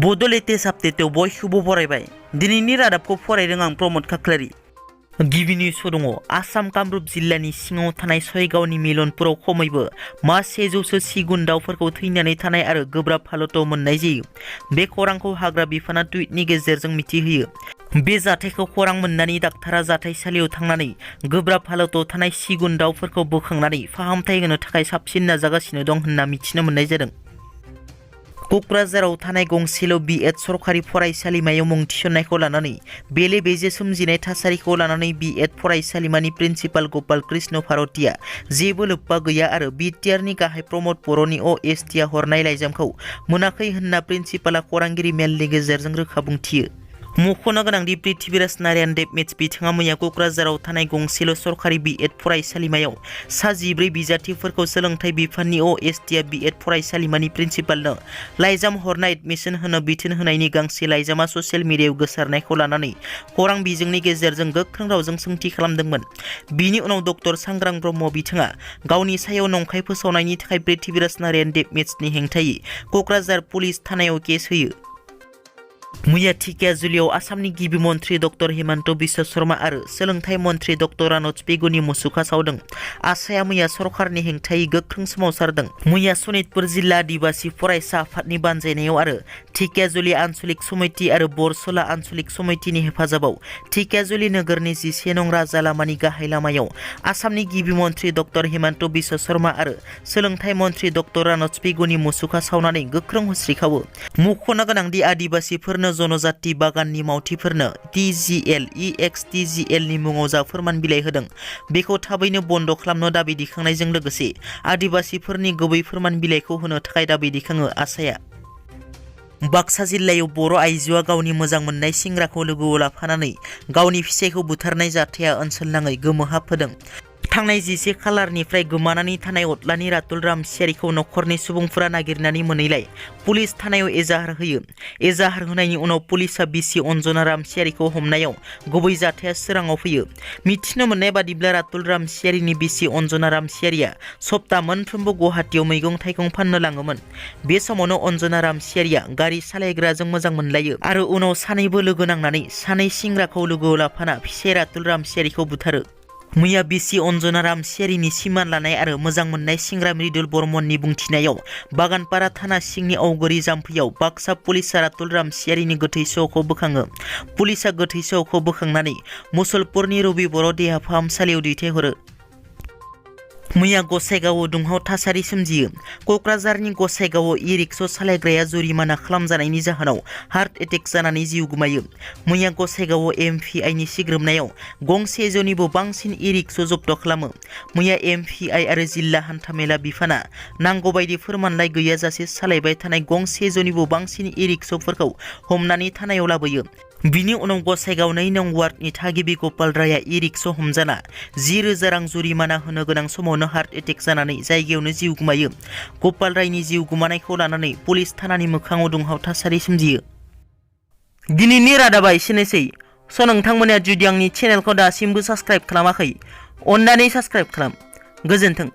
Bodo latest update बयखौबो बरायबाय। दिनैनि रादाबखौ फरायदों आं प्रमद खाख्लारि। गिबि निउसआव दङ आसाम कामरुप जिल्लानि सिङाव थानाय सयगावनि मिलनपुराव खमैबो मा 100सो सिगुन दाउफोरखौ थैनानै थानाय आरो गोब्राब हालताव मोननाय जायो। बे खौरांखौ हाग्रा बिफाना टुइटनि गेजेरजों मिथिहोयो। बे जाथायखौ खौरां मोननानै डाक्टारा जाथायसालियाव थांनानै गोब्राब हालताव थानाय सिगुन दाउफोरखौ बोखांनानै फाहामथाय होनो थाखाय साबसिन नाजागासिनो दं होनना मिथिनो मोननाय जादों। क'क्राझाराव थानाय गंसेल' B.Ed सरखारि फरायसालिमायाव मुं थिसननायखौ लानानै बेले बेजे सोमजिनाय थासारिखौ लानानै B.Ed फरायसालिमानि प्रिन्सिपाल गपाल कृष्ण भारतीया जेबो लोब्बा गैया आरो बिटिआरनि गाहाय प्रमद बर'नि OSTआ हरनाय लाइजामखौ मोनाखै होनना प्रिन्सिपाला खौरांगिरि मेलनि गेजेरजों रोखा बुंथियो। मख'नो गोनांदि पृथ्वीराज नारायण देब मेट्स बिथाङा मैया क'क्राझाराव थानाय गंसेल' सरखारि B.Ed फरायसालिमायाव सा 14 बिजाथिफोरखौ सोलोंथाइ बिफाननि OSTआ B.Ed फरायसालिमानि प्रिन्सिपालनो लाइजाम हरना एडमिसन होनो बिथोन होनायनि गांसे लाइजामा ससियेल मिडियायाव गोसारनायखौ लानानै खौरां बिजोंनि गेजेरजों गोख्रों रावजों सोंथि खालामदोंमोन। बिनि उनाव डक्टर सांग्रां ब्रह्म बिथाङा गावनि सायाव नंखाय फोसावनायनि थाखाय पृथ्वीराज नारायण देब मेट्सनि हेंथायै क'क्राझार पुलिस थानायाव केस होयो। मैया धेकियाजुलियाव आसामनि गिबि मन्थ्रि डक्टर हिमन्त बिश्व शर्मा आरो सोलोंथाइ मन्थ्रि डक्टर रानज पेगुनि मुसुखा सावदों। आसाया मैया सरकारनि हेंथायै गोख्रों सोमावसारदों। मैया सनितपुर जिल्ला आदिबासि फरायसा आफादनि बानजायनायाव आरो धेकियाजुलि आन्चलिक समिति आरो बरसला आन्चलिक समितिनि हेफाजाबाव धेकियाजुलि नोगोरनि 11 नं राजा लामानि गाहाय लामायाव आसामनि गिबि मन्थ्रि डक्टर हिमन्त बिश्व शर्मा आरो सोलोंथाइ मन्थ्रि डक्टर रानज पेगुनि मुसुखा सावनानै गोख्रों हुस्रिखावो। मख'नो गोनांदि आदिबासिफोरनो जनजाति बागाननि मावथिफोरनो TGL EXTGL नि मुङाव जा फोरमान बिलाइ होदों बेखौ थाबैनो बन्द' खालामनो दाबि दिखांनायजों लोगोसे आदिबासिफोरनि गुबै फोरमान बिलाइखौ होनो थाखाय दाबि दिखाङो आसाया। बाक्सा जिल्लायाव बर' आइजोआ गावनि मोजां मोननाय सेंग्राखौ लोगोआव लाफानानै गावनि फिसायखौ बुथारनाय जाथाया ओनसोलनाङै गोमोहाब होदों। थांनाय 11 खालारनिफ्राय गोमानानै थानाय अटलानि रातुल रामसियारिखौ नखरनि सुबुंफोरा नागिरनानै मोनैलाय पुलिस थानायाव एजाहार होयो। एजाहार होनायनि उनाव पुलिसआ बिसि अन्जना रामसियारिखौ हमनायाव गुबै जाथाया सोराङाव फैयो। मिथिनो मोननाय बादिब्ला रातुल रामसियारिनि बिसि अन्जना रामसियारिया सप्ता मोनफ्रोमबो गुवाहाटीयाव मैगं थाइगं फाननो लाङोमोन। बे समावनो अन्जना रामसियारिया गारि सालायग्राजों मोजां मोनलायो आरो उनाव सानैबो लोगो नांनानै सानै सेंग्राखौ लोगोआव लाफाना फिसाय रातुल रामसियारिखौ बुथारो। मैया बिसि अन्जना रामसियारिनि सिमान लानाय आरो मोजां मोननाय सेंग्रा मृदुल बर्मननि बुंथिनायाव बागानपारा थाना सिंनि अवगरी जाम्फैयाव बाक्सा पुलिसआ रातुल रामसियारिनि गोथै सहखौ बोखाङो। पुलिसआ गोथै सहखौ बोखांनानै मुसलपुरनि रबि बर' देहा फाहामसालियाव दैथायहरो। मैया गसाइगावआव दुंहाव थासारि सोमजियो। क'क्राझारनि गसाइगावआव इ-रिक्सा सालायग्राया जुरिमाना खालामजानायनि जाहोनाव हार्ट एटेक जानानै जिउ गोमायो। मैया गसाइगावआव MPIनि सिग्रोमनायाव गंसे जौनिबो बांसिन इ-रिक्सा जब्द खालामो। मैया MPI आरो जिल्ला हान्थामेला बिफाना नांगौबायदि फोरमानलाइ गैयाजासे सालायबाय थानाय गंसे जौनिबो बांसिन इ-रिक्साफोरखौ हमनानै थानायाव लाबोयो। बिनि उनाव गसाइगाव 2 नं वार्डनि थागिबि गपाल रायआ इ-रिक्सा हमजाना 10,000 रां जुरिमाना होनो गोनां समावनो हार्ट एटेक जानानै जायगायावनो जिउ गोमायो। गपाल रायनि जिउ गोमानायखौ लानानै पुलिस थानानि मोखाङाव दुंहाव थासारि सोमजियो। दिनैनि रादाबा एसेनोसै। नोंथांमोना जुदि आंनि चेनेलखौ दासिमबो साबस्क्राइब खालामाखै अन्नानै साबस्क्राइब खालाम। गोजोन्थों।